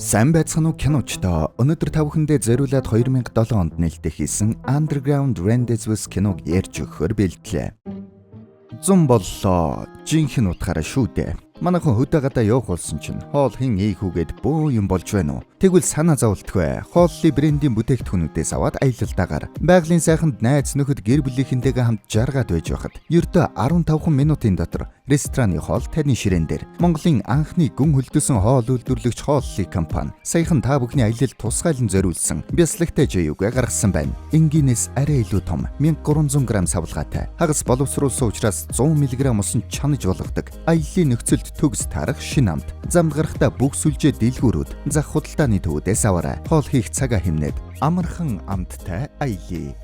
Сайн байцгаана уу, киночдоо. Өнөөдөр та бүхэндээ зориулаад 2007 онд нээлттэй хийсэн Underground Rendezvous киног ярьж өгөхөөр бэлтлээ. Зун боллоо. Жинхэнэ утгаараа шүү дээ. Манайхан хөдөө гадаа явах болсон чинь хоол хэн ийхүүгээд бөө юм болж байна уу? Тэгвэл санаа зовлтгүй. Хооллын брендийн бүтээгдэхүүнүүдээс аваад аялалдаагаар байгалийн сайханд найз нөхөд, гэр бүлийнхэнтэйгээ хамт жаргаад байж байхад ердөө 15 минутын дотор рестораны хоол таны ширээн дээр. Монголын анхны гүн хөлдөөсөн хоол үйлдвэрлэгч Хооллын компани саяхан та бүхний аялал тусгайлан зориулсан бяслагтай жаюугаа гаргасан байна. Энгийнээс арай илүү том, 1300 г савлгаатай. Хагас боловсруулсан учраас 100 мг усан чанаж болгодог. Аяллаа нөхцөлд төгс таарах шинэ амт. Замд гарахдаа бүх сүлжээ дэлгүүрүүд, зах худалдааны төвүүдээс аваарай. Хоол хийх цагаа хэмнээд амархан амттай аялъя.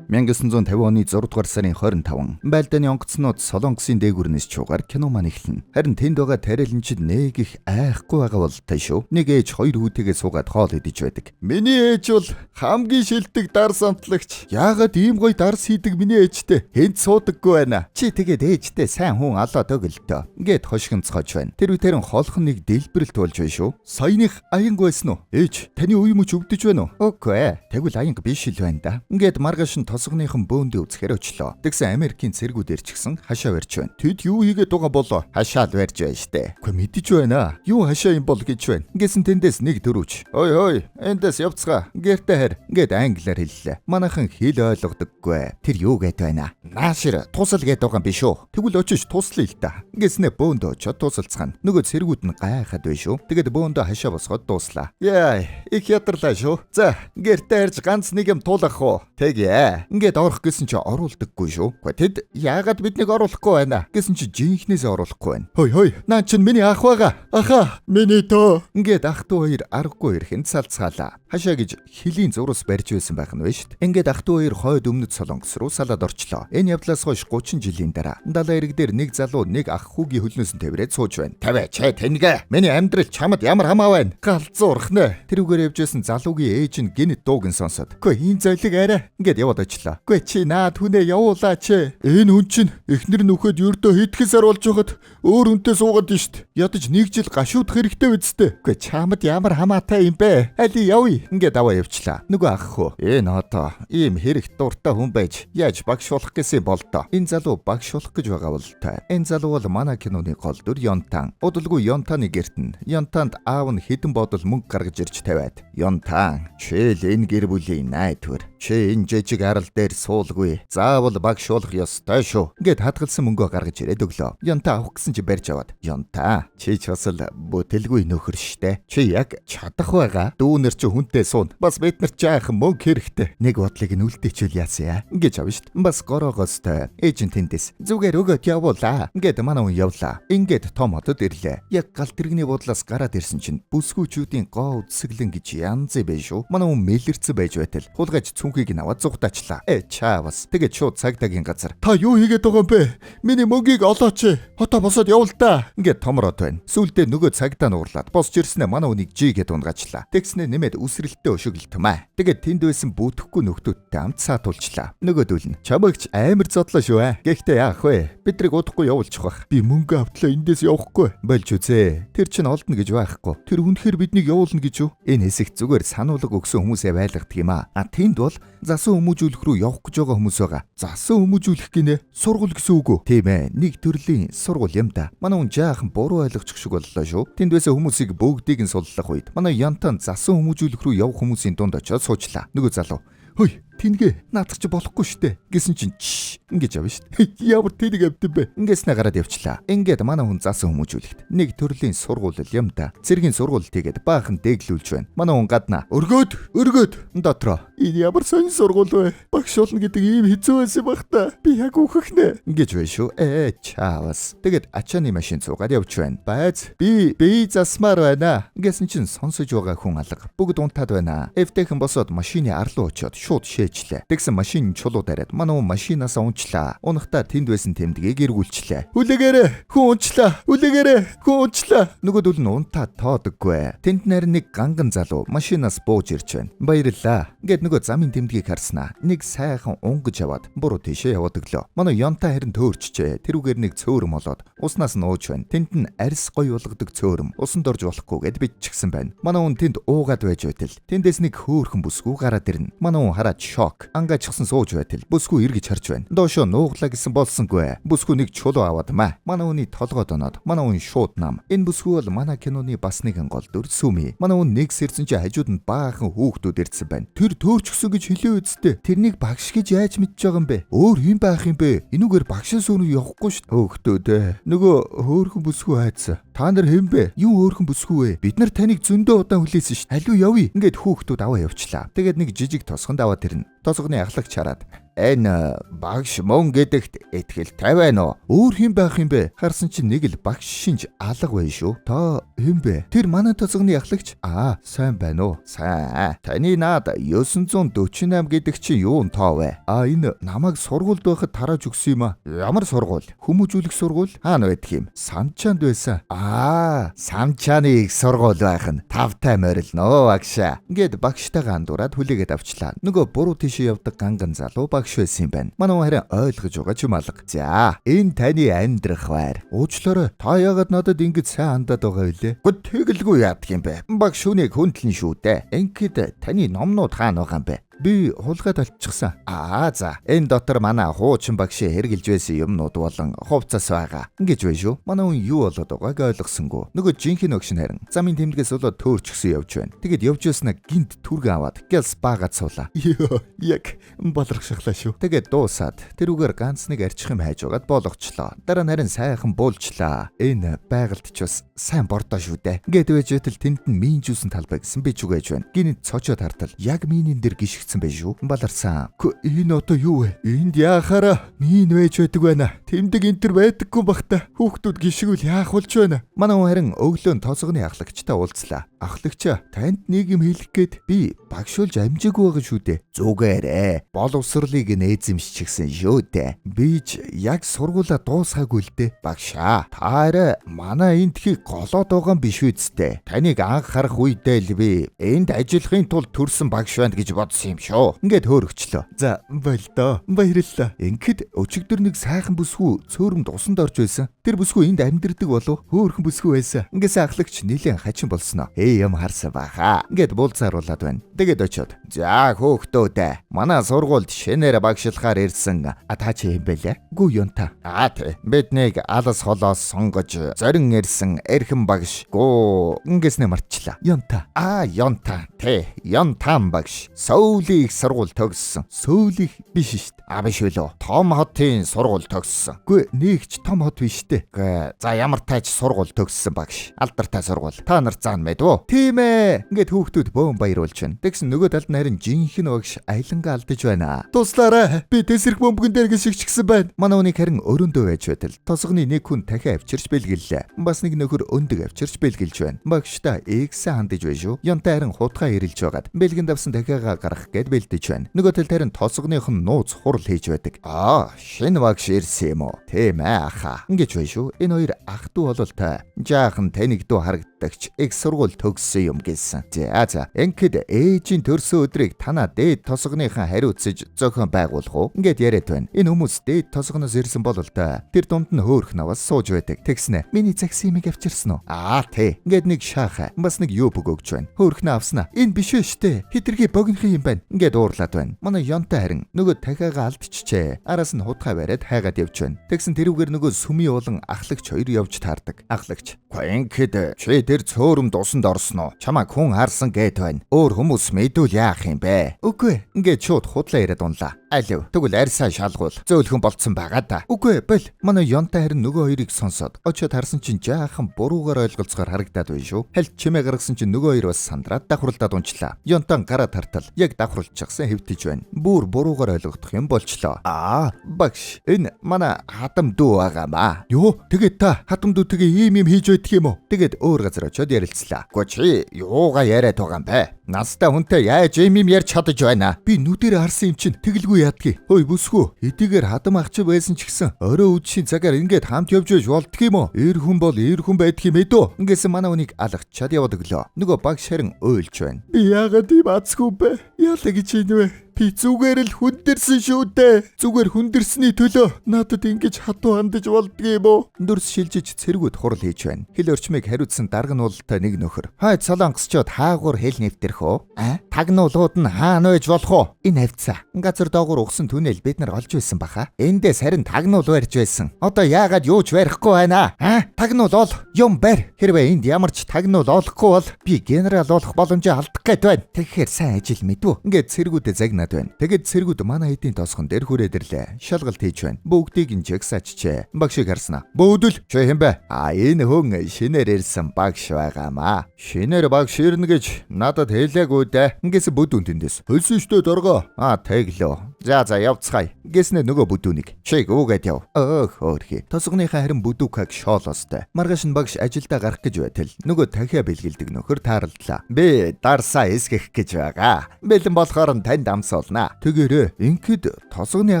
1950 оны 6 дугаар сарын 25 байлдааны онгоцнууд Солонгосын дээгүүрнээс чуугаар кино маань эхэлнэ. Харин тэнд байгаа тариаланчид нэг их айхгүй байгаа бол та шүү. Нэг ээж хоёр хүүтэйгээ суугаад хоол идэж байдаг. Миний ээж бол хамгийн шилдэг дарс амтлагч. Яагаад ийм гоё дарс хийдэг миний ээжтэй? Хэнд суудаггүй байна. Чи тэгээд ээжтэй сайн хүн алаад өгөлтөө. Ингээд хошигнцгоож байна. Тэр үеэр холхон нэг дэлбэрэлт болж байна шүү. Саяных аянг байсан уу? Ээж, таны үе мөч өвдөж байна уу? Үгүй ээ. Тэгвэл аянг биш л байна да. Ингээд маргааш нь тосгоныхон бөөндөө үзэхээр очлоо. Тэгсэн Америкийн цэргүүд ирчихсэн, хашаа барьж байна. Тэд юу хийгээд байгаа болоо? Хашаа л барьж байна штэ. Үгүй, мэдэж байна. Юу хашаа юм бол гэж байна. Ингэсэн тэндээс нэг дөрвч. "Ой ой, эндээс явцгаа. Гэртээ харь." Ингээд англиар хэллээ. Манайхан хэл ойлгодоггүй. Тэр юу гээд байна? Наашир тусал гээд байгаа юм биш үү? Тэгвэл очиж туслая л та. Ингэснэ бөөндөө очиод тусалцгаана. Нөгөө цэргүүд нь гайхаад байна шүү. Тэгээд бөөндөө хашаа босгоод дууслаа. Яа, их ядарлаа шүү. За, гэртээ харж ганц нэг юм туулах уу? Тэгье. Ингээд орох гэсэн чи оруулдаггүй шүү. Гэхдээ тэд яагаад биднийг оруулахгүй байна? Гэсэн чи жинхнээсээ оруулахгүй байна. Хой хой, наа чин миний ах байгаа. Аха, миний тоо. Ингээд ах дүү хоёр аргагүй ирэхэнд салцгаалаа. Хашаа гэж хөлийн зурус барьж байсан байх нь вэ шүү дээ. Ингээд ах дүү хоёр хойд өмнөд Солонгос руу салаад орчлоо. Энэ явдлаас хойш 30 жилийн дараа далайн эрэг дээр нэг залуу нэг ах хүүгийн хөлнөөс нь тэврээд сууж байна. Тавиа чай тэнгээ. Миний амьдрал чамд ямар хамаа байна? Галзуурах нэ. Тэрүүгээр явж байсан залуугийн ээж нь гинэт дууг нь сонсоод. Үгүй, энэ золиг арай. Ингээд яваад очлоо. Үгүй, чи наад хүнээ явуулаач. Энэ хүн чинь эхнэр нь үхээд ердөө хэдхэн сар болж байхад өөр хүнтэй суугаад нь штт. Ядаж нэг жил гашуудах хэрэгтэй үсттэй. Үгүй, чамд ямар хамаатай юм бэ? Али явъя. Ингээд аваа явчлаа. Нөгөө ах хөө. Энэ одоо ийм хэрэгт дуртай хүн байж яаж багш болох гэсэн бол доо. Энэ залуу багш болох гэж байгаа бол та. Энэ залуу бол манай киноны гол дүр Йонтан. Удалгүй Йонтаны гэрт нь Йонтанд аав нь хэдэн бодол мөнгө гаргаж ирж тавиад: "Йонтан, чи л энэ гэр бүлийн найдвар. Чи энэ жижиг арал дээр суулгүй. Заавал багш болох ёстой шүү." Ингээд хадгалсан мөнгөө гаргаж ирээд өглөө. Йонтан авах гэсэн чи барьж аваад: "Йонтан, чи ч бас л бүтэлгүй нөхөр штэ. Чи яг чадах байгаа. Дүүнер чи хүнтэй суун. Бас бид нар жаахан мөнгө хэрэгтэй. Нэг бодлыг нь үлдээчүүл яасан яа." Ингэж авна штэ. Бас гороогоостой. Ээж нь тэндээс зүгээр өгөөд явуулаа. Ингээд манай хүн явлаа. Ингээд том хотод ирлээ. Яг галт тэрэгний буудлаас гараад ирсэн чинь бүсгүүчүүдийн гоо үдсэглэн гэж янз бэ шүү. Манай хүн мэлэрцэн байж байтал хулгайч цүнхийг нь аваад зугтаачлаа. Э чаавас. Тэгээд шууд цагдаагийн газар. Та юу хийгээд байгаа юм бэ? Миний мөнгийг олооч. Одоо босоод явуул та. Ингээд томроод байна. Сүүлдээ нөгөө цагдаа нуурлаад босч ирснээ манай хүнийг жи гэд унгаачлаа. Тэгснээ нэмээд үсрэлттэй өшөглөлтмаа. Тэгээд тэнд байсан бүтэхгүй нөхдүүдтэй хамт саатуулчлаа. Нөгөөдөл нь чамагч амар зодлоо шүү аа. Гэхдээ яах вэ? Бидрийг удахгүй явуулчих бах. Би мөнгө автлаа, эндээс явахгүй. Болж үзээ. Тэр чинь олдно гэж байхгүй. Тэр үнэхээр биднийг явуулна гэж юу? Энэ хэсэгт зүгээр сануулга өгсөн хүмүүсээ байлгадаг юм аа. А тэнд бол засан хүмүүжүүлэх рүү явах гэж байгаа хүмүүс байгаа. Засан хүмүүжүүлэх гинэ? Сургууль гэсэн үг үү? Тийм ээ. Нэг төрлийн сургууль юм да. Манай хүн жаахан буруу ойлгочих шиг боллоо шүү. Тэнд байсан хүмүүсийг бүгдийг нь суллах үед манай Янтан засан хүмүүжүүлэх рүү явах хүмүүсийн дунд очиод суучлаа. Нөгөө залуу: "Хөөе, тэнгээ, наадах чи болохгүй штэ" гэсэн чинь чш ингэж авна штэ. Ямар тэнэг амт юм бэ? Ингэснэ гараад явчлаа. Ингээд манай хүн засан хүмүүжүүлэхт нэг төрлийн сургууль юм да. Цэргийн сургууль тэгээд баахан дээглүүлж байна. Манай хүн гаднаа өргөөд өргөөд дотроо. Энэ ямар сонин сургууль вэ? Багш болно гэдэг ийм хэцүү байсан байх та. Би яг үхэх нэ. Ингэж байна шүү. Ээ чаавас. Тэгээд ачааны машин цуугаад явж байна. Байз, би засмаар байна. Ингэсэн чинь сонсож байгаа хүн алга. Бүгд унтаад байна. Эвтэйхэн босоод машины арлуу очиод шууд шээж хүлээчлээ. Тэгсэн машин чулуу дараад манай хүн машинаас унчлаа. Унахдаа тэнд байсан тэмдгийг эргүүлчлээ. Хүлээгээрэй. Хүн унчлаа. Хүлээгээрэй. Хүн унчлаа. Нөгөөдөл нь унтаа тоодоггүй. Тэнд нарийн нэг ганган залуу машинаас бууж ирж байна. Баярлалаа. Ингээд нөгөө замын тэмдгийг харснаа. Нэг сайхан унгаж аваад буруу тийшээ яваад өглөө. Манай Янта харин төөрчжээ. Тэрүүгээр нэг цөөрөм олоод уснаас нь ууж байна. Тэнд нь арьс гоё болгодог цөөрөм. Усанд орж болохгүй гэд биччихсэн байна. Манай хүн тэнд уугаад байж байтал. Тэндээс нэг хөөхөн бүсгүй гараад ирнэ. Манай хүн хараад шок. Ангаачихсан сууж байтал. Бүсгүй эргэж харж байна. Доошоо нууглаа гэсэн болсонгүй. Бүсгүй нэг чулуу аваад маа. Манай хүний толгойд оноод манай хүн шууд нам. Энэ бүсгүй бол манай киноны бас нэгэн гол дүр Сүми. Манай хүн нэг сэрсэн чи хажууд нь баахан хүүхдүүд ирсэн байна. Тэр төөрчгсөн гэж хэлээ үсттэй. Тэрнийг багш гэж яаж мэдж байгаа юм бэ? Өөр хэн байх юм бэ? Энүүгээр багшаас өөр явахгүй шүү. Хөөхтүүд ээ. Нөгөө хөөхөн бүсгүй хайцсан. Та нар хэн бэ? Юу хөөхөн бүсгүй вэ? Бид нар таныг зөндөө удаан хүлээсэн шүү. Халиу явъя. Ингээд хүүхдүүд аваа явчлаа. Тэгээд нэг жижиг тосгонд аваад ирнэ. Тосгоны ахлагч хараад энэ багш мөн гэдэгт итгэлтэй байна уу? Өөр хэн байх юм бэ? Харсан чинь нэг л багш шинж алга байна шүү. Та хэн бэ? Тэр манай тосгоны ахлагч. Аа, сайн байна уу? Сайн. Таны наад 948 гэдэг чинь юун тоо вэ? Аа, энэ намайг сургуульд байхад тарааж өгсөн юм аа. Ямар сургууль? Хүмүүжүүлэх сургууль? Хаана байдаг юм? Самчаанд байсан. Аа, Самчааны их сургууль байх нь. Тавтай морилно багшаа. Ингээд багштайгаа андуураад хүлээгээд авчлаа. Нөгөө буруу тийшээ явдаг ганган залуу багш байсан юм байна. Манай хүн харин ойлгож байгаа ч юм алга. За, энэ таны амьдрах байр. Уучлаарай. Та яагаад надад ингэж сайн хандаад байгаа вэ? Гүт тэгэлгүй яадаг юм бэ? Багш хүнийг хүндлэн шүү дээ. Ингээд таны номнууд хаана байгаа юм бэ? Би хулгайд олчихсан. Аа за. Энэ дотор манай хуучин багшийн хэрглэж байсан юмнууд болон хувцас байгаа. Ингэж байна шүү. Манай хүн юу болоод байгааг ойлгосонгүй. Нөгөө жинхэнэ багш нь харин замын тэмдгээс болоод төөрчгсөн явж байна. Тэгээд явж байснаа гинт түргэн аваад гялс баагаад суулаа. Йоо, яг баларх шахлаа шүү. Тэгээд дуусаад тэрүүгээр ганц нэг арчих юм хайж байгаад болгочлоо. Дараа нь харин сайхан буулжлаа. Энэ байгальд ч бас сайн бордоо шүү дээ. Ингээд байж байтал тэнд нь мин жүүсэн талбай гэсэн би чүгэж байна. Гинт цочоод хартал яг минин дээр гიშгцэн байх шүү. Баларсан. Энэ одоо юу вэ? Энд яахаараа мин байж байдаг байна. Тэмдэг энэ төр байдаггүй бах та. Хүүхдүүд гიშгүүл яах болж байна? Манай хүн харин өглөө тосгоны ахлагчтай уулзлаа. Ахлагчаа, танд нэг юм хэлэх гээд би багшуулж амжаагүй байгаа шүү дээ. Зүгээрээ. Боловсрлыг нээзэмшчихсэн шүү дээ. Би ч яг сургуулаа дуусгаагүй л дээ. Багшаа, та арай манай энтхийг голоод байгаа юм биш үсттэй. Таныг анх харах үедээ л би энд ажиллахын тулд төрсэн багш байна гэж бодсон юм шүү. Ингээд хөөрөгчлөө. За, болдоо. Баярлалаа. Ингээд өчигдөр нэг сайхан бүсгүй цөөрөмд усанд орж байсан. Тэр бүсгүй энд амьдэрдэг болов? Хөөрхөн бүсгүй байсан. Ингээс ахлагч нилээн хачин болсноо. Юм харсан баха. Ингээд буулзааруулад байна. Тэгээд очиод. За хөөхтөөдөө. Манай сургуульд шинээр багшлахаар ирсэн. А та чи юм бэлээ? Гүү юнта. Аа тий. Биднийг алас холоос сонгож зорин ирсэн эрхэм багш. Гүү ингэснээ мартчлаа. Юнта. Аа юнта. Тий. Юнтан багш. Сөүлийн их сургууль төгссөн. Сөүлийн биш шүү дээ. А биш үлээ. Том хотын сургууль төгссөн. Гүй нэгч том хот биш дээ. Гүй за ямар тайч сургууль төгссөн багш. Алдартай сургууль. Та нар заана мэдв үү? Тийм ээ. Ингээд хүүхдүүд бөөн баяруулж байна. Тэгсэн нөгөө талд нь харин жинхэнэ багш аялангаа алдаж байна. Туслаарай. Би тэсрэх бөмбөгөн дээр гიშгчгсэн байна. Манай хүнийг харин өрөөндөө байж байтал тосгоны нэг хүн дахин авчирч бэлгэллээ. Бас нэг нөхөр өндөг авчирч бэлгэлж байна. Багштай эгсэн хандаж байна шүү. Янтай харин хутгаа ирэлж байгаад бэлгэн давсан дахиагаа гаргах гээд бэлдэж байна. Нөгөө талд харин тосгоных нь нууц хурал хийж байдаг. Аа, шинэ багш ирсэн юм уу? Тийм ээ аха. Ингэж байна шүү. Энэ хоёр ах дүү бололтой. Жаахан танигдуу харагддагч их сургууль төгссөн юм гэсэн. За за. Ингээд ээжийн төрсөн өдрийг танаа дээд тосгоныхан хариуцаж зохион байгуулах уу? Ингээд яриад байна. Энэ хүмүүс дээд тосгоноос ирсэн бололтой. Тэр дунд нь хөөрх наваас сууж байдаг. Тэгснэ. Миний загсан имийг авчирсан уу? Аа тий. Ингээд нэг шаахай. Бас нэг юбг өгч байна. Хөөрхнөө авснаа. Энэ биш ээ штэ. Хитрхи богинох юм байна. Ингээд уурлаад байна. Манай Янтай харин нөгөө дахиагаа алдчихжээ. Араас нь хутгаа бариад хайгаад явж байна. Тэгсэн тэрүүгээр нөгөө сүмийн болон ахлагч хоёр явж таардаг. Ахлагч. Ингээд чи тэр цөөрөмд усанд орсон уу? Чамайг хүн харсан гэт байна. Өөр хүмүүс мэдвэл яах юм бэ? Үгүй. Ингээд шууд худлаа яриад унлаа. Алив. Тэгвэл арьсаа шалгуул. Зөөлхөн болцсон байгаа да. Үгүй бол. Манай Йонтай харин нөгөө хоёрыг сонсоод очиод харсан чинь жаахан буруугаар ойлголцохоор харагдаад байна шүү. Хальт чимээ гаргасан чинь нөгөө хоёр бас сандраад давхралдаад унчлаа. Йонтан гараа тартал яг давхралчихсан хэвтэж байна. Бүр буруугаар ойлгохдох юм болчлоо. Аа, багш, энэ манай хадам дүү байгаамаа. Юу? Тэгээд та хадам дүүтэйгээ ийм юм хийж байдаг юм уу? Тэгээд өөр газар очиод ярилцлаа. Гэхдээ чи юугаа яриад байгаа юм бэ? Настай хүнтэй яаж ийм юм ярьж чадаж байна? Би нүдээр харсан юм чинь тэгэлгүй яадгийг. Хөөе бүсгүй. Хэдийгээр хадам ах чи байсан ч гэсэн орой үдшийн цагаар ингээд хамт явж байж болдго юм уу? Эр хүн бол эр хүн байдаг юм ээ дөө. Ингээсэн манай хүнийг алгачаад яваад өглөө. Нөгөө багш харин уйлж байна. Би яагаад ийм азгүй бэ? Яалаа гэж ийн вэ? Би зүгээр л хүндэрсэн шүү дээ. Зүгээр хүндэрсний төлөө надад ингэж хатуу хандаж болдго юм уу? Дүрс шилжиж цэргүүд хурал хийж байна. Хил орчмыг хариуцсан дарга нуултай нэг нөхөр. Хойд солонгосчууд хаагур хэл нэвтэрх үү? А? Тагнуулууд нь хаана байж болох уу? Энэ хавцаа. Газар доогуур угсан түнэл бид нар олж байсан баха. Эндээс харин тагнуул барьж байсан. Одоо яагаад юу ч барихгүй байна? А? Тагнуул ол, юм барь. Хэрвээ энд ямар ч тагнуул олохгүй бол би генерал болох боломжоо алдах гээд байна. Тэгэхээр сайн ажил мэдвүү. Ингээд цэргүүдэд загнаад байна. Тэгээд цэргүүд манай эдийн тосгон дээр хүрээд ирлээ. Шалгалт хийж байна. Бүгдийг нь жагсаачжээ. Багшийг харснаа. Бөөдөл чи хэн бэ? А, энэ хүн шинээр ирсэн багш байгаамаа. Шинээр багш ирнэ гэж надад хэлээгүй дээ. Ингэсэн бүдүүн тэндээс. Хэлсэн штэ доргоо. А, тэглөө. За за, явцгаая. Гэснэ нөгөө бүдүүнийг. Чиг үүгээд яв. Өөх хөөрхий. Тосгоныхаа харин бүдүүкаг шоолоостой. Маргааш нь багш ажилдаа гарах гэж байтал нөгөө дахиа бэлгэлдэг нөхөр тааралдлаа. Би дарсаа эсгэх гэж байгаа. Бэлэн болохоор нь танд амсуулнаа. Тэгээрээ ингээд тосгоны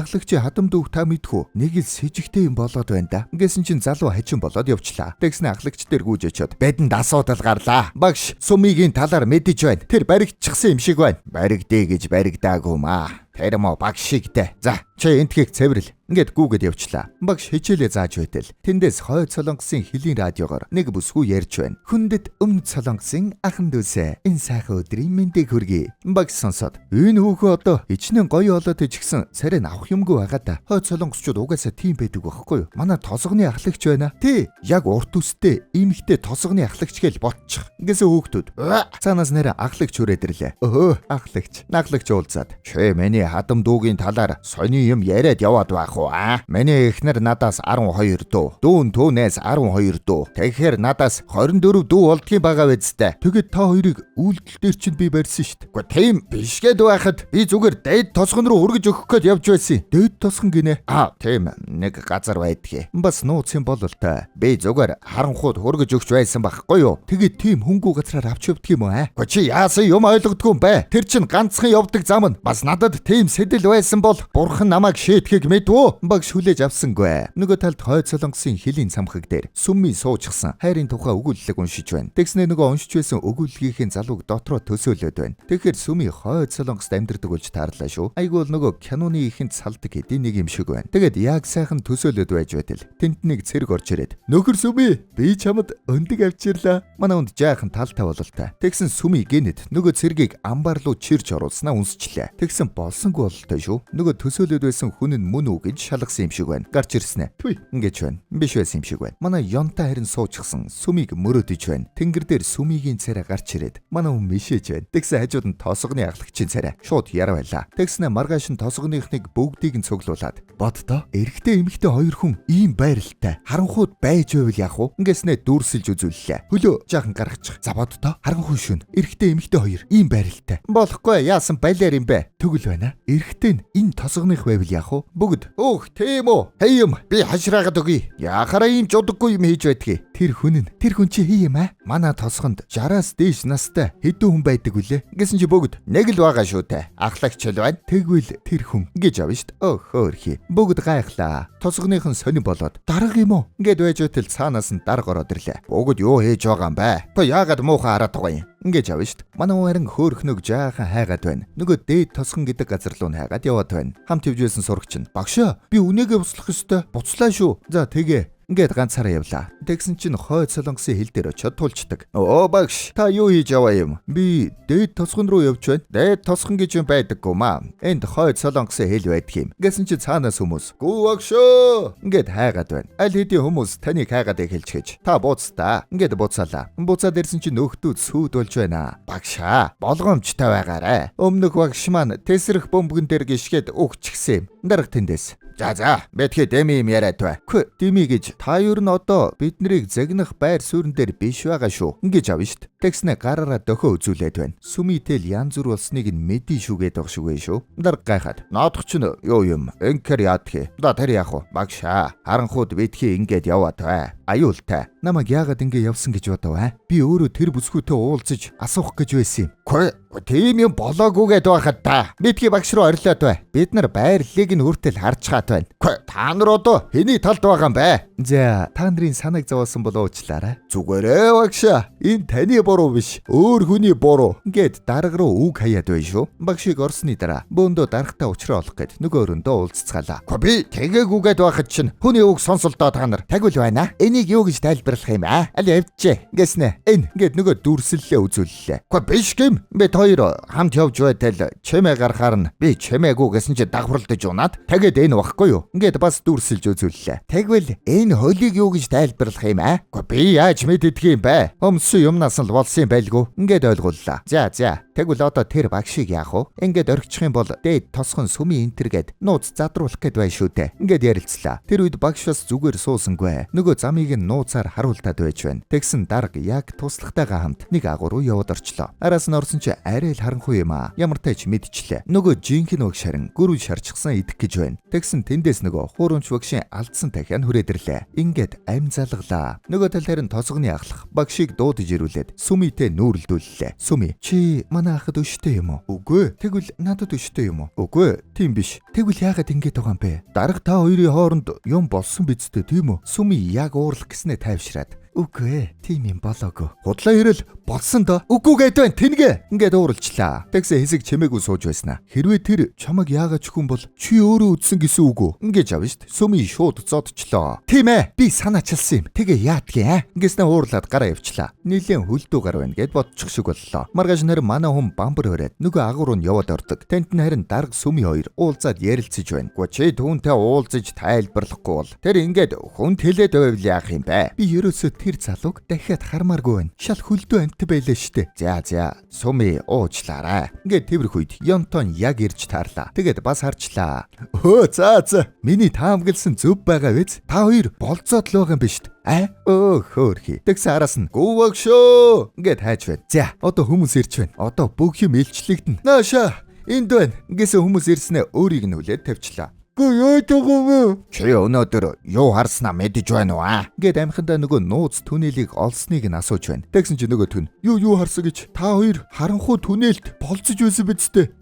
ахлагчийн хадам дүүх та мэдхүү. Нэг л сэжигтэй юм болоод байна да. Гэсэн чинь залуу хачин болоод явчлаа. Тэгснэ ахлагч дээр гүйж очиод бэдэнд асуудал гарлаа. Багш сумигийн талаар мэдэж байна. Тэр баригдчихсан юм шиг байна. Баригдъя гэж баригдаагүй маа. Тэр мó багш шигтэй. За, чи энтхийг цэвэрлэл. Ингээд гүүгээд явчлаа. Багш хичээлээ зааж байтал тэндээс хойд солонгосын хөлийн радиогоор нэг бүсгүй ярьж байна. Хүндэт өмнөд солонгосын ахан дүүсээ энэ сайхан өдрийн мэндийг хүргэе. Багш сонсоод энэ хүүхөө одоо хичнээн гоё болоод ичгсэн царай авах юмгүй байгаа да. Хойд солонгосчууд угаасаа тийм байдаг байхгүй юу? Манай тосгоны ахлагч байна. Тий, яг урт үстэй эмэгтэй тосгоны ахлагч гээл ботчих. Ингэсэн хүүхдүүд цаанаас нэр ахлагч хүрээд ирлээ. Өхөө ахлагч. Ахлагч уулзаад. Чи миний хадам дүүгийн талаар сони юм яриад яваад байх уу? Аа? Миний эхнэр надаас 12 дүү. Дүүн түүнээс 12 дүү. Тэгэхээр надаас 24 дүү болдгийн байгаа биз дээ. Тэгээд та хоёрыг үйлдэл дээр чинь би барьсан шүү дээ. Гэхдээ тийм биш гээд байхад би зүгээр дээд тосгон руу өргөж өгөх гээд явж байсан. Дээд тосгон гинэ. Аа, тийм нэг газар байдгийг. Бас нууц юм бололтой. Би зүгээр харанхууд хөргөж өгч байсан байхгүй юу? Тэгээд тийм хөнгүү газраар авч явдаг юм уу аа? Гэхдээ чи яасан юм ойлгодгүй юм бэ? Тэр чинь ганцхан явдаг зам нь. Бас надад тийм сэтэл байсан бол бурхан намайг шийдэхийг мэдвүү. Багш хүлээж авсангүй. Нөгөө талд хойд солонгосын хөлийн цамхаг дээр сүмми суучихсан хайрын тухай өгүүлэлэг уншиж байна. Тэгснэ нөгөө уншиж байсан өгүүллэгийн залууг дотроо төсөөлөд байна. Тэгэхээр сүми хойд солонгост амьдардаг болж таарлаа шүү. Айгүй бол нөгөө киноны ихэнд салдаг хэдийн нэг юм шиг байна. Тэгээд яг сайхан төсөөлөд байж байтал тэнд нэг цэрэг орж ирээд нөхөр сүми би чамд өндөг авчирлаа. Манай хүнд жаахан талтай бололтой. Тэгсэн сүми гинэт нөгөө цэргийг амбар руу чирч оруулснаа үнсчлээ. Тэгсэн болсонгүй бололтой шүү. Нөгөө төсөөлөд байсан хүн нь мөн үү гэж шалгасан юм шиг байна. Гарч ирсэн ээ. Түй ингэж байна. Биш байсан юм шиг байна. Манай Йонта харин суучихсан сүмийг мөрөөдөж байна. Тэнгэр дээр сүмигийн царай гарч ирээд манай хүн мишээж байна. Тэгсэн хажууд нь тосгоны ахлагчийн царай шууд яра байлаа. Тэгснэ маргааш нь тосгоныхныг бүгдийг нь цуглуулад боддоо эрэгтэй эмэгтэй хоёр хүн ийм байралтай харанхууд байж байвал яах вэ? Ингэснэ дүрсэлж үзүүллээ. Хөлөө жаахан гаргачих. За боддоо харанхуй шүн эрэгтэй эмэгтэй хоёр ийм байралтай. Болохгүй яасан балиар юм бэ? Тэгвэл байна. Эрэгтэй нь энэ тосгоных байвал яах вэ? Бүгд өөх тийм үү? Хей юм би хашраагаад өгье. Яхаараа ийм жудаггүй юм хийж байдгийг. Тэр хүн нь тэр хүн чи хий юм аа? Манай тосгонд 60-аас дээш настай хэдэн хүн байдаг вүлээ? Гэсэн чи бүгд нэг л байгаа шүү дээ. Ахлагч л байна. Тэгвэл тэр хүн гэж авна шүү дээ. Өөх хөөрхий. Бүгд гайхлаа. Тосгоных нь сонин болоод дарга юм уу? Ингээд байж байтал цаанаас нь дарга ороод ирлээ. Бүгд юу хийж байгаа юм бэ? Та яагаад муухай хараад байгаа юм? Ингэж авна шүү дээ. Манай хүн харин хөөрхнөг жаахан хайгаад байна. Нөгөө дээд тосгон гэдэг газар руу нь хайгаад яваад байна. Хамт явж байсан сурагч нь багшаа би үнээгээ буслах ёстой. Буцлаа шүү. За тэгээ. Ингээд ганцаараа явлаа. Тэгсэн чинь хойд Солонгосын хил дээр очиод тулчдаг. Оо багш, та юу хийж яваа юм? Би дээд тосгон руу явж байна. Дээд тосгон гэж юм байдаггүй маа. Энд хойд Солонгосын хил байдаг юм. Гэсэн чи цаанаас хүмүүс "Гүү багшөө!" ингээд хайгаад байна. Аль хэдийн хүмүүс таныг хайгаад эхэлж гэж. Та бууц та. Ингээд буцаалаа. Буцаад ирсэн чинь нөхдүүд сүйд болж байна. Багшаа, болгоомжтой байгаарай. Өмнөх багш маань тэсрэх бөмбөгөн дээр гიშгээд өгчихсэн юм. Дарга тэндээс. За за, битгий дэми юм яриад бай. Хөө, дэми гэж та юу н одоо бид нарыг загнах байр суурин дээр биш байгаа шүү. Ингэж авна штт. Тэгснэ гараараа дохио үзүүлээд байна. Сүмитэл янз бүр болсныг нь мэдий шүү гэдэг шиг вэ шүү. Дарга гайхаад. Наадах чинь юу юм? Инкер яадах. Да тэр яах вэ? Багшаа, харанхууд битгий ингээд яваад бай. Аюултай. Намайг яагаад ингэ явсан гэж бодов аа? Би өөрөө тэр бүсгүйтэй уулзаж асуух гэж байсан юм. Хөө, тийм юм болоогүй гэд байхад та. Битгий багш руу орилоод бай. Бид нар байрлалыг нь хүртэл харж чаад байна. Хөө, та нар одоо хэний талд байгаа юм бэ? За, та нарын санааг зовоосон болоо уучлаарай. Зүгээрээ багшаа. Энэ таны буруу биш. Өөр хүний буруу. Ингээд дарга руу үг хаяад байна шүү. Багшийг орсны дараа бөөндөө даргатай учраа олох гээд нөгөө өрөндөө уулзцгаалаа. Хөө, би тэгээгүй гэд байхад чинь хүний үг сонсолдоо та нар. Тагвал байна. Энийг юу гэж тайлбарлах юм аа? Аль явжээ. Гэснэ. Энэ ингээд нөгөө дүрслэлээ үзүүллээ. Хөө, биш гэм. Бид хоёр хамт явж байтал чимээ гарахаар нь би чимээгүй гэсэн чи дагварлаж унаад тэгээд энэ багхгүй юу? Ингээд бас дүрсэлж үзүүллээ. Тэгвэл энэ холийг юу гэж тайлбарлах юм аа? Гэхдээ би яаж мэддэг юм бэ? Өмсөн юмнаас л болсон юм байлгүй. Ингээд ойлгууллаа. За за. Тэгвэл одоо тэр багшийг яах вэ? Ингээд орхичих юм бол дээд тосгон сүмийн энтергээд нууц задруулах гээд бай шүү дээ. Ингээд ярилцлаа. Тэр үед багш бас зүгээр суусангүй. Нөгөө замыг нь нууцаар харуултаад байж байна. Тэгсэн дарга яг туслахтайгаа хамт нэг агуу руу яваад орчлоо. Араас нь орсон чи арай л харанхуй юм аа. Ямар тач мэдчлээ. Нөгөө жинхэнэ багш харин гүрүү шарчихсан идэх гэж байна. Тэгсэн тэндээс нөгөө хуурамч багшийн алдсан дахиа нь хүрээд ирлээ. Ингээд ам залглаа. Нөгөө тал харин тосгоны ахлах багшийг дуудаж ирүүлээд сүмитэй нүүрлдүүллээ. Сүми, чи манай ахад өштэй юм уу? Үгүй. Тэгвэл надад өштэй юм уу? Үгүй. Тийм биш. Тэгвэл яагаад ингэж байгаа юм бэ? Дарга та хоёрын хооронд юм болсон биз дээ, тийм үү? Сүми яг уурлах гэснээ тайвшраад. Үгүй, тийм юм болоогүй. Худлаа ирэл болсон доо. Үгүй гээд байна, тэнгээ. Ингээд ууралчлаа. Тэгсэн хэсэг чимээгүй сууж байснаа. Хэрвээ тэр чамаг яагаад ч хүн бол чи өөрөө үдсэн гэсэн үг үү? Ингээд авна штт. Сүми шууд зодчлоо. Тийм ээ. Би санаачилсан юм. Тэгээ яадгийн аа? Ингэснэ уурлаад гараа явчлаа. Нийлэн хөлдөө гар байна гэд бодчих шиг боллоо. Маргааш нэр манай хүн бамбар өрөөд нөгөө агуур нь яваад ордог. Тэнд нь харин дарга сүми хоёр уулзаад ярилцаж байна. Гү чи түүнтэй уулзаж тайлбарлахгүй бол тэр ингээд хүнд хэлээд байвал яах юм бэ? Би ерөөсөө тэр залууг дахиад хармааргүй байна. Шал хөлдөө амт байлаа штэ. За за, Суми уучлаарай. Ингээд тэрх үед Йонтон яг ирж таарлаа. Тэгээд бас харчлаа. Өө за за. Миний таамагласан зөв байгаа биз? Та хоёр болцоод л байгаа юм биш үү? А? Өө хөөрхий. Тэгсэн араас нь гүвэг шүү. Ингээд хайж байна. За, одоо хүмүүс ирж байна. Одоо бүх юм илчлэгдэнэ. Нааша энд байна. Гэсэн хүмүүс ирснээ өөрийг нь хүлээд тавьчлаа. Гүй юу байгаа вэ? Чи өнөөдөр юу харснаа мэдэж байна уу аа? Ингээд амхандаа нөгөө нууц түнэлийг олсныг нь асууж байна. Тэгсэн чи нөгөө түн юу харсан гэж та хоёр харанхуй түнэлд болцож байсан биз дээ.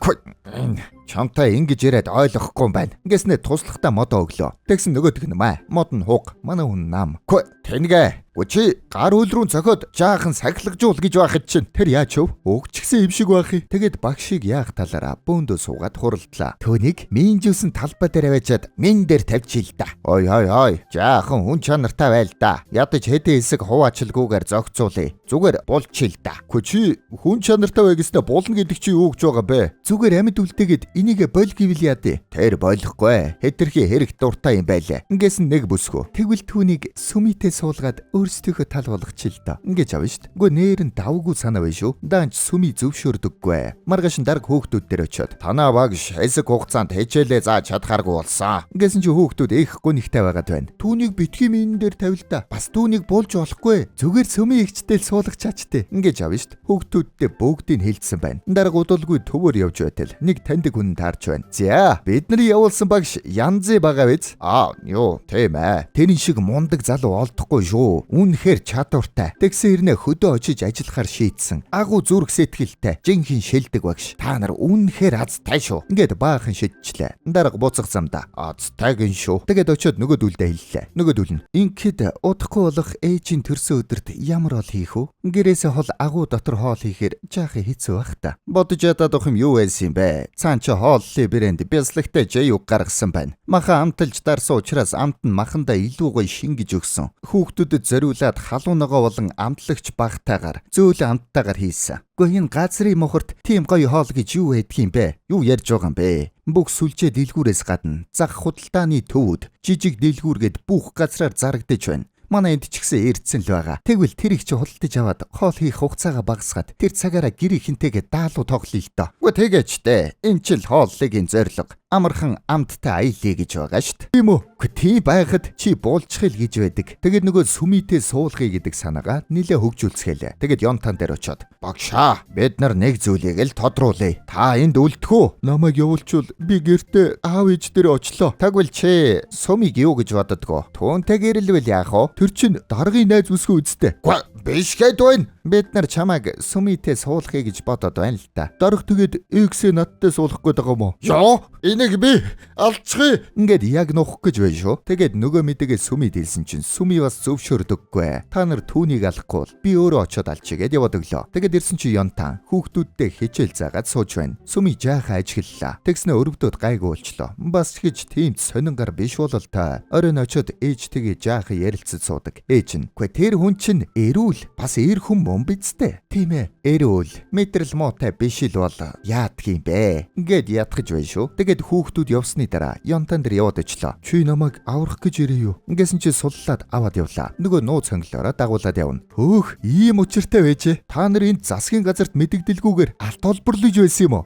Чамтай ингэж яриад ойлгохгүй юм байна. Ингэснэ туслахтаа модоо өглөө. Тэгсэн нөгөөх нь маа. Мод нь хуг. Манай хүн нам. Хөө тэнгээ. Чи гар хөл рүү цохиод жаахан сахилгажуул гэж байхад чинь тэр яаж өв? Өгч гисэн юм шиг байх юм. Тэгээд багшийг яах талаараа бөөндөө суугаад хуралдлаа. Түүнийг минжүүлсэн талбай дээр аваачаад мин дээр тавьчих л да. Ой ой ой. Жаахан хүн чанартай байл да. Ядаж хэдэн хэсэг хуваачилгүйгээр зохицуулъя. Зүгээр булчил да. Хөө чи хүн чанартай бай гэснээр булна гэдэг чи юу гэж байгаа бэ? Зүгээр амьд үлдээгээд энийгэ боль гэвэл яа дээ. Тэр болохгүй. Хэтэрхий хэрэг дуртай юм байлаа. Ингээс нэг бүсгөө. Тэгвэл түүнийг сүмитэй суулгаад өөрсдийнхөө тал болгочих л доо. Ингэж авна штт. Үгүй нэр нь давгүй санаа байна шүү. Даанч сүми зөвшөөрдөггүй. Маргааш нь дарга хүүхдүүд дээр очиод танаа багш хэсэг хугацаанд хичээлээ зааж чадхааргүй болсон. Ингэсэн чи хүүхдүүд их гүнигтэй байгаад байна. Түүнийг битгий минь дээр тавил та. Бас түүнийг булж болохгүй. Зүгээр сүмийн эгчтэй л суулгах чаачтэй. Ингэж авна штт. Хүүхдүүдтэй бүгдийг хэлсэн байна. Дарга удалгүй төвөр явж байтал нэг таньдаг хүн таарч байна. За, бидний явуулсан багш янзын байгаа биз? Аа, юу, тийм ээ. Тэрэн шиг мундаг залуу олдохгүй шүү. Үнэхээр чадвартай. Тэгсэн хэрнээ хөдөө очиж ажиллахаар шийдсэн. Агуу зүрх сэтгэлтэй. Жинхэнэ шилдэг багш. Та нар үнэхээр азтай шүү. Ингээд баахан шидчихлээ. Дарга буцах замдаа азтай гин шүү. Тэгээд очиод нөгөөдөлдөө хэллээ. Нөгөөдөл нь ингээд удахгүй болох ээжийн төрсөн өдөрт ямар ол хийх үү? Гэрээсээ хол агуу дотор хоол хийхээр жаахан хэцүү бах та. Бодож ядаад ах юм юу байсан юм бэ? Цаан чи хооллын брэнд бяслагтай жаюг гаргасан байна. Маха амталж дарсан учраас амт нь махандаа илүү гоё шингэж өгсөн. Хүүхдүүдэд зориулаад халуун ногоо болон амтлагч багтаагаар зөөлөн амттайгаар хийсэн. Гэхдээ энэ газрын мохорт тийм гоё хоол гэж юу байдг юм бэ? Юу ярьж байгаа юм бэ? Бүх сүлжээ дэлгүүрээс гадна зах худалдааны төвүүд, жижиг дэлгүүргээд бүх газраар зарагдаж байна. Манай энд ч гэсэн эрдсэн л байгаа. Тэгвэл тэрийг чи худалдаж аваад хоол хийх хугацаагаа багасгаад тэр цагаараа гэр ихэнтэйгээ даалуу тоглоё л доо. Үгүй тэгээч дээ. Энэ чил хооллыгийн зорилго. Амархан амттай аялъя гэж байгаа штт. Тийм үү? Үгүй тий байхад чи буулчих л гэж байдаг. Тэгээд нөгөө сүмийтэй суулгая гэдэг санаагаа нилээ хөгжүүлцгээлээ. Тэгээд Йонтан дээр очиод багшаа бид нар нэг зүйлийг л тодруулъя. Та энд үлдэх үү? Намайг явуулчвал би гэртээ аав ээж дээр очлоо. Тэгвэл чи сүмийг юу гэж боддгоо? Түүнтэй гэрэлвэл яах вэ? Тэр чин даргын найз үсгэн үсттэй. Үгүй биш гээд байна. Бид нар чамайг сүмийтэй суулгая гэж бодоод байна л та. Дарга тэгээд X-ээ надтай суулгах гээд байгаа юм уу? Йоо, энийг би алчихъя. Ингээд яг нухах гэж байна шүү. Тэгээд нөгөө мэдээгээ сүмийд хэлсэн чинь сүми бас зөвшөөрдөггүй. Та нар түүнийг алахгүй бол би өөрөө очиод алчия гэд яваад өглөө. Тэгээд ирсэн чи Йонтан хүүхдүүдтэй хичээл заагаад сууж байна. Сүми жаахан ажиглалаа. Тэгснэ өрөвдөд гайгүй болчлоо. Бас гэж тийм сонин гар биш болол та. Оройн очиод ээжтэйгээ жаахан ярилцаж суудаг. Ээж нь "Үгүй тэр хүн чинь эрүүл бас эр хүн мөн бидтэй. Тийм ээ. Эрүүл мэдрэл муутай биш л бол яадг юм бэ?" Ингээд ятгах байна шүү. Тэгээд хүүхдүүд явсны дараа Йонтан дээр яваад очлоо. Чи намайг аврах гэж ирээ юу? Ингэсэн чи суллаад аваад явлаа. Нөгөө нууц хонглоороо дагуулад явна. Хөөх, ийм учиртай байжээ. Та нар энд засгийн газарт мэдэгдэлгүйгээр алт олборлож байсан юм уу?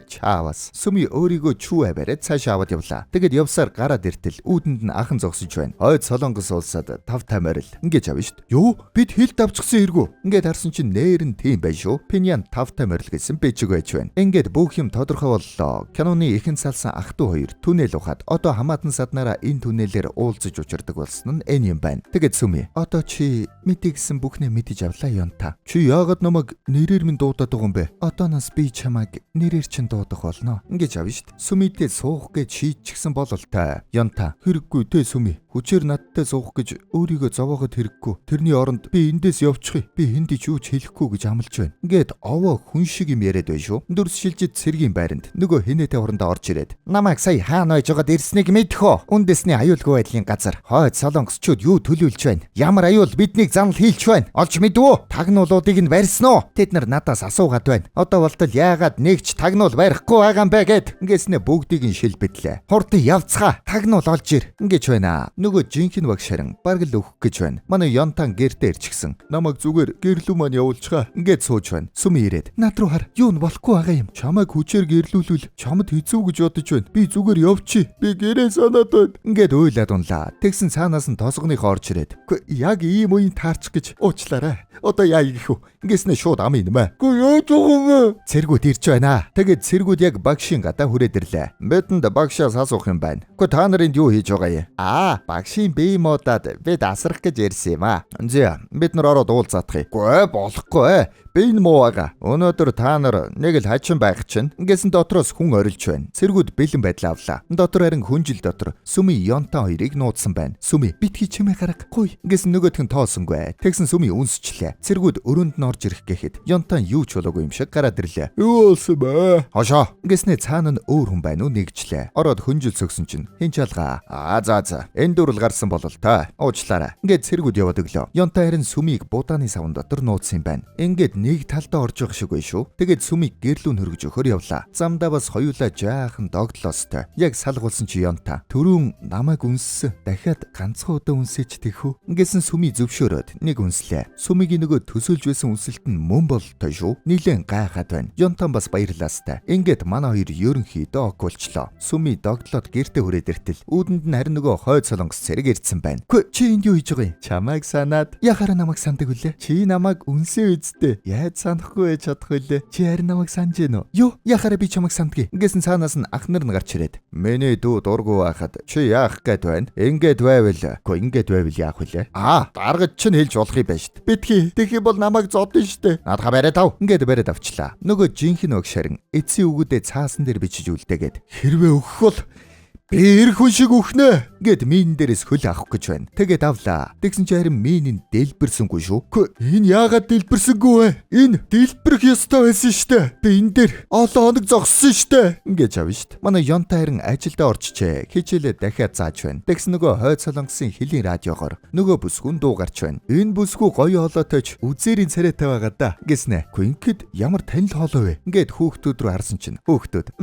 Чаавас. Сүми өөрийгөө чүү аваарай цааш аваад явлаа. Тэгээд явсаар гараад иртэл үүдэнд нь ахан зогсож байна. Хойд Солонгос улсад тав тамирил ингэж авна шүү дээ. Юу? Бид хилд авчихсан эргүү. Ингээд харсан чинь нээр нь тийм байна шүү. Пиньян тав тамирил гэсэн бичиг байж байна. Ингээд бүх юм тодорхой боллоо. Киноны ихэнх салсан ах トゥ хоёр түнэл ухаад одоо хамаатан саднараа энэ түнэлээр уулзаж учирдаг болсон нь энэ юм байна. Тэгээд Сүми одоо чи мэдээ гэсэн бүхнээ мэдэж авлаа Йонта. Чи яагаад намайг нэрээр минь дуудаад байгаа юм бэ? Одооноос би чамайг нэрээр чинь дуудах болно. Ингэж авна шүү дээ. Сүмитэй суух гэж шийдчихсэн бололтой. Йонта хэрэггүй те Сүми. Хүчээр надтай суух гэж өөрийгөө зовооход хэрэггүй. Тэрний оронд би эндээс явчихъя. Би хэнд ч юу ч хэлэхгүй гэж амлаж байна. Ингээд овоо хүн шиг юм яриад байна шүү. Дүрс шилжид цэргийн байранд нөгөө хинээтэй хурандаа орж ирээд намайг сая хаана байж байгаад ирснийг мэдэх үү? Үндэсний аюулгүй байдлын газар хойд солонгосчууд юу төлөвлөж байна? Ямар аюул биднийг занал хийлж байна? Олж мэдв үү? Тагнуулуудыг нь барьсан уу? Тэд нар надаас асуугаад байна. Одоо болтол яагаад нэг ч тагнуул барихгүй байгаа юм бэ гэд. Ингэснэ бүгдийг нь шилбэдлээ. Хурдан явцгаа. Тагнуул олж ир. Ингэж байна. Нөгөө жинхэнэ багш харин бараг л өгөх гэж байна. Манай Йонтан гэртээ ирчихсэн. Намайг зүгээр гэрлүү маань явуулчихаа. Ингээд сууж байна. Сүми ирээд над руу хар. Юу н болохгүй байгаа юм. Чамайг хүчээр гэрлүүлвэл чамд хэцүү гэж бодож байна. Би зүгээр явчих. Би гэрээ санаад байна. Ингээд уйлаад унлаа. Тэгсэн цаанаас нь тосгоныхоо орж ирээд. Үгүй яг ийм үеийн таарчих гэж уучлаарай. Одоо яа гэх вэ? Ингэснэ шууд ам инмэ. Үгүй яаж байгаа юм бэ? Цэргүүд ирж байна. Тэгээд цэргүүд яг багшийн гадаа хүрээд ирлээ. Бидэнд багшаас асуух юм байна. Үгүй та нар энд юу хийж байгаа юм? Аа, багшийн бие муудаад бид асрах гэж ирсэн юм аа. Зэ, бид нар ороод уулзаадах юм. Үгүй болохгүй. Би энэ муу байгаа. Өнөөдөр та нар нэг л хачин байх чинь. Ингэсэн дотроос хүн орилж байна. Цэргүүд бэлэн байдлаа авлаа. Дотор харин хүнжил дотор Сүми Йонтан хоёрыг нуудсан байна. Сүми битгий чимээ гарга. Гуй. Ингэсэн нөгөөх нь тоосонгүй. Тэгсэн Сүми үнсчлээ. Цэргүүд өрөөнд нь орж ирэх гэхэд Йонтан юу ч болоогүй юм шиг гараад ирлээ. Юу болсон бэ? Хошоо. Ингэснээ цаана нь өөр хүн байна уу нэгжлээ. Ороод хүнжил сөгсөн чинь хэн чалгаа. Аа за за. Энэ дүрл гарсан болол та. Уучлаарай. Ингээд цэргүүд яваад өглөө. Йонтан харин Сүмийг будааны савн дотор нуудсан юм байна. Ингээд нэг талдаа орж явах шиг байна шүү. Тэгээд Сүмийг гэрлүүн хөргөж өгөхөр явлаа. Замдаа бас хоёулаа жаахан догдлоостой. Яг салгуулсан чи Йонта. Төрүүн намайг үнссэн. Дахиад ганцхан удаа үнсэж тэхүү. Ингэсэн Сүми зөвшөөрөөд нэг үнслээ. Сүмигийн нөгөө төсөөлж байсан үнсэлт нь мөн бололтой шүү. Нилээн гайхаад байна. Йонтан бас баярлаастай. Ингээд манай хоёр ерөнхийдөө ок болчлоо. Сүми догдлоод гэртээ хүрээд иртэл үүдэнд нь харин нөгөө хойд солонгос цэрэг ирсэн байна. Үгүй чи энд юу хийж байгаа юм? Чамайг санаад яхаараа намайг сандаг үлээ. Чи намайг үнсээ үсттэй. Яаж санахгүй байж чадах вүлээ? Чи харин намайг санаж гэнэ үү? Юу? Яхаараа би чамайг сандгийг. Ингэсэн цаанаас нь ах нар нь гарч ирээд. Миний дүү дургу байхад чи яах гээд байна? Ингээд байвал. Үгүй ингээд байвал яах вүлээ? Аа, даргаж чинь хэлж болох юм байна шүү дээ. Битгий. Тэгэх юм бол намайг зодно шүү дээ. Наадха бариад ав. Ингээд бариад авчлаа. Нөгөө жинхэнэ багш харин эцсийн үгүүдээ цаасан дээр бичиж үлдээгээд хэрвээ өгөх бол би эр хүн шиг үхнэ гэд мин дээрээс хөл авах гэж байна. Тэгээд авлаа. Тэгсэн чи харин мин нь дэлбэрсэнгүй шүү. Хөө энэ яагаад дэлбэрсэнгүй вэ? Энэ дэлбэрэх ёстой байсан штэ. Би энэ дээр олон хоног зогссон штэ. Ингэж авна штэ. Манай Йонта харин ажилдаа орчжээ. Хичээлээ дахиад зааж байна. Тэгсэн нөгөө хойд солонгосын хөлийн радиогоор нөгөө бүсгүн дуу гарч байна. Энэ бүсгүй гоё хоолойтой ч үзээрийн царайтай байгаа да. Гэснэ. Квинкэд ямар танил хоолой вэ? Ингээд хүүхдүүд рүү харсан чинь хүүхдүүд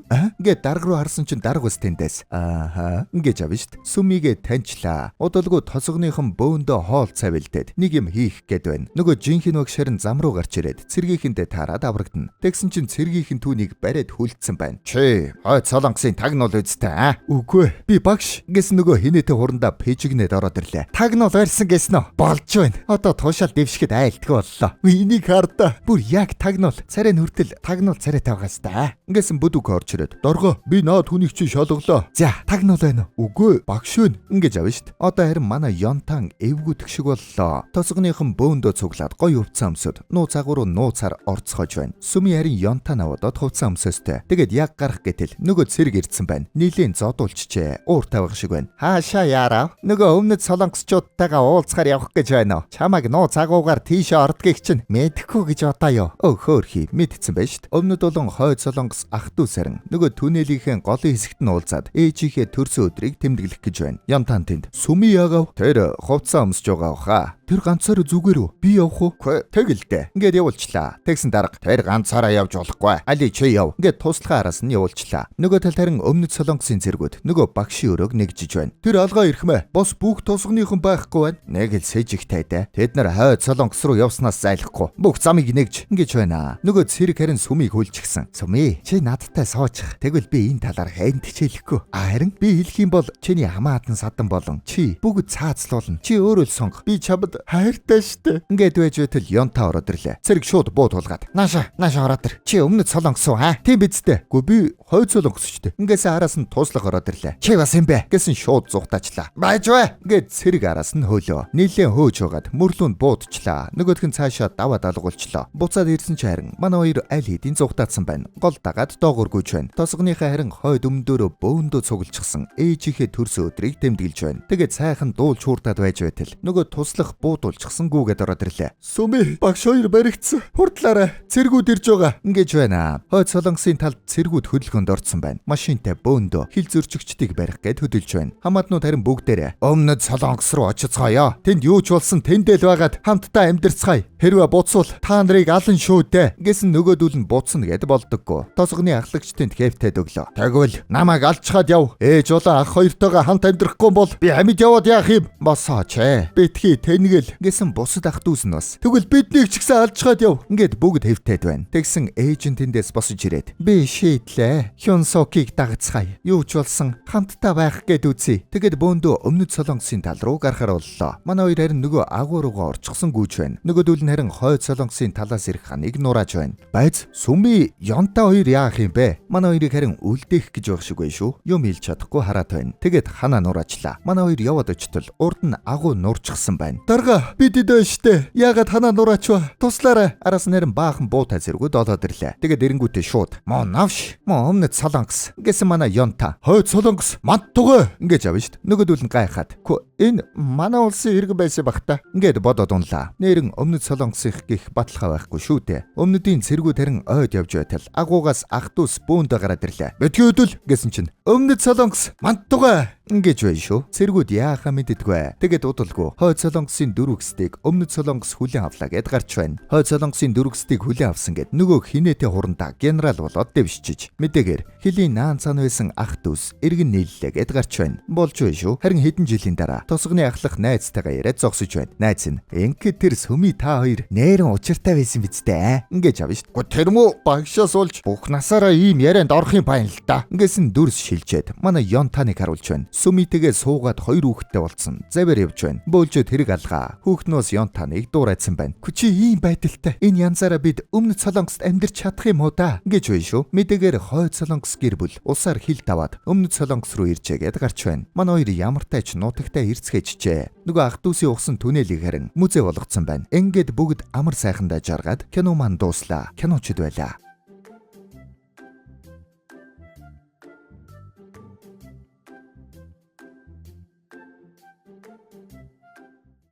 аа ингээд дарга руу харсан чинь дарга бас тэндээс ааха ингэж авна штт. Сүмигээ таньчлаа. Удалгүй тосгоныхон бөөндөө хоол цавилдээд нэг юм хийх гээд байна. Нөгөө жинхэнэ багш харин зам руу гарч ирээд цэргийнхэнтэй таарад аврагдана. Тэгсэн чинь цэргийнхэн түүнийг бариад хүлдсэн байна. Чи хойд солонгосын тагнуул үсттэй аа? Үгүй би багш гэсэн нөгөө хинээтэй хурандаа пэжигнээд ороод ирлээ. Тагнуул барьсан гэсэн үү? Болж байна. Одоо туушаал дэвшихэд айлтгүй боллоо. Энийг хардаа. Бүр яг тагнуул царай нүртэл тагнуул царайтай байгаа сте. Ингэсэн бүдүг орж ирээд доргоо би наад хүнийг чи шалгалаа. За тагнуул байна уу? Үгүй багш вэ. Ингэж авна штт. Одоо харин манай Йонтан эвгүдэх шиг боллоо. Тосгоныхон бөөндөө цуглаад гоё хувцас өмсөд нууц агуу руу нууцаар орцгоож байна. Сүми харин Йонтан аваад хувцас өмсөстэй. Тэгээд яг гарах гэтэл нөгөө цэрэг ирдсэн байна. Нийлэн зодуулчихжээ. Уур тавих шиг байна. Хаашаа яарав? Нөгөө өмнөд солонгосчуудтайгаа уулзахаар явах гэж байна уу? Чамайг нууц агуугаар тийшээ ордгийг чинь мэдэхгүй гэж бодоо юу? Өө хөөрхий мэдсэн байж штт. Өмнөд болон хойд солонгос ах дүү сарин нөгөө түнэлийнхээ голын хэсэгт нь уулзаад ээжийнхээ төрсөн өдрийг тэмдэглэх гэж байна. Янтан тэнд Сүми яагав? Тэр хувцас өмсөж байгаа баха. Тэр ганцаараа зүгээр үү? Би явах уу? Тэг л дээ. Ингээд явуулчлаа. Тэгсэн дарга тэр ганцаараа явж болохгүй. Али чи яв. Ингээд туслахаа араас нь явуулчлаа. Нөгөө талд харин өмнөд солонгосын цэргүүд нөгөө багшийн өрөөг нэгжиж байна. Тэр алгаа ирэхмээ. Бос бүх тусгныхан байхгүй байна. Нэг л сэжигтэй дээ. Тэд нар хойд солонгос руу явснаас зайлахгүй. Бүх замыг нэгж ингэж байна. Нөгөө цэрэг харин Сүмийг хүлчихсэн. Сүми чи надтай суучих. Тэгвэл би энэ талаар хайнд хичээлэхгүй. А харин би хэлэх юм бол чиний хамаатан садан болон чи бүгд цаацлуулна. Чи өөрөө л сонго. Би чамд хайртай штэ. Ингээд байж байтал Йонта ороод ирлээ. Цэрэг шууд буу тулгаад. Нааша, нааша ороод ир. Чи өмнөд солонгос уу аа? Тийм биз дээ. Үгүй би хойд солонгос штэ. Ингээсээ араас нь туслах ороод ирлээ. Чи бас юм бэ? Гэсэн шууд зугтаачлаа. Байж вэ? Ингээд цэрэг араас нь хөөлөө. Нийлэн хөөж байгаад мөрлүүнд буудчлаа. Нөгөөх нь цаашаа даваад алгуулчлаа. Буцаад ирсэн чи харин манай хоёр аль хэдийн зугтаацсан байна. Гол дагаад доогооргүйж байна. Тосгоныхаа харин хойд өмнөдөрөө бөөндөө цуглчихсан ээжийнхээ төрсөн өдрийг тэмдэглэж байна. Тэгээд сайхан дуулж хуурдаад байж байтал нөгөө туслах буудулчихсан гүгээд ороод ирлээ. Сүми багш хоёр баригдсан. Хурдлаарай. Цэргүүд ирж байгаа. Ингэж байна. Хойд солонгосын талд цэргүүд хөдөлгөөнд орцсон байна. Машинтай бөөндөө хил зөрчигчдийг барих гээд хөдөлж байна. Хамаатнууд харин бүгдээрээ өмнөд солонгос руу очицгаая. Тэнд юу ч болсон тэндэл байгаад хамтдаа амьдарцгаая. Хэрвээ буцвал та нарыг алан шүү дээ. Гэсэн нөгөөдөл нь буцна гэд болдоггүй. Тосгоны ахлагчдын хэвтэд өглөө. Тэгвэл намайг алчхаад яв. Ээж болон ах хоёртойгоо хамт амьдрахгүй бол би амьд яваад яах юм? Босооч ээ. Битгий тэнгэл гэсэн бусад ах дүүс нь бас. Тэгвэл биднийг ч гэсэн алчхаад яв. Ингээд бүгд хэвтэд байна. Тэгсэн ээж нь тэндээс босож ирээд би шийдлээ. Хюнсокийг дагацгаая. Юу ч болсон хамтдаа байх гээд үзье. Тэгэд бөөндөө өмнөд солонгосын тал руу гарахар боллоо. Манай хоёр харин нөгөө агуу руугаа орчихсон гүйж байна. Нөгөөдөл нь харин хойд солонгосын талаас ирэх ханыг нурааж байна. Байз Сүми Йонта хоёр яах юм бэ? Манай хоёрыг харин үлдээх гэж байх шиг байна шүү. Юм хэлж чадахгүй хараад байна. Тэгээд ханаа нураачлаа. Манай хоёр яваад очтол урд нь агуу нурчихсан байна. Дарга бид эдэ штэ. Яагаад ханаа нураачва? Туслаарай. Араас нь харин баахан буутай зэргүүд олоод ирлээ. Тэгээд эренгүүтээ шууд моо навш. Моо өмнөд солонгос гэсэн манай Йонта. Хойд солонгос мантугай ингэж авна штэ. Нөгөөдөл нь гайхаад. Энэ манай улсын иргэн байсан бах та. Ингээд бодоод унлаа. Нэрэн өмнөд солонгосынх гих баталгаа байхгүй шүү дээ. Өмнөдийн цэргүүд харин ойд явж байтал агуугаас ах дүүс бөөндөө гараад ирлээ. Битгий өдөл гэсэн чинь өмнөд солонгос мантугай ингэж байна шүү. Цэргүүд яахаа мэддэггүй. Тэгээд удалгүй хойд солонгосын дөрвөгсдийг өмнөд солонгос хүлээн авлаа гэд гарч байна. Хойд солонгосын дөрвөгсдийг хүлээн авсан гэд нөгөө хинээтэй хурандаа генерал болоод дэвшчиж. Мэдээгээр хөлийн наан цаана байсан ах дүүс эргэн нийллээ гэд гарч байна. Болж байна шүү. Харин хэдэн жилийн дараа тосгоны ахлах найзтайгаа яриад зогсож байна. Найз нь "Ингээд тэр сүми та хоёр нээрэн учиртай байсан биз дээ" ингэж авна шүү. Гэхдээ тэр мүү багшаас болж бүх насаараа ийм ярианд орох юм байна л да. Ингэсэн дүрс шилжээд манай Йонтаныг харуулж байна. Сүмитэйгээ суугаад хоёр хүүхэдтэй болцсон. Заваар явж байна. Бөөлжөөд хэрэг алгаа. Хүүхнөөс Йонтаныг дуурайдсан байна. Чи ийм байдалтай. Энэ янзаараа бид өмнөд Солонгост амьдарч чадах юм уу да гэж байна шүү. Мэдээгээр хойд Солонгос гэр бүл усаар хил даваад өмнөд Солонгос руу иржээгээд гарч байна. Манай хоёр ямартай ч нутагтай ирцгээжжээ. Нөгөө ах дүүсийн ухсан түнэлийг харин музей болгоцсон байна. Ингээд бүгд амар сайхандаа жаргаад кино маань дууслаа. Киночд байлаа.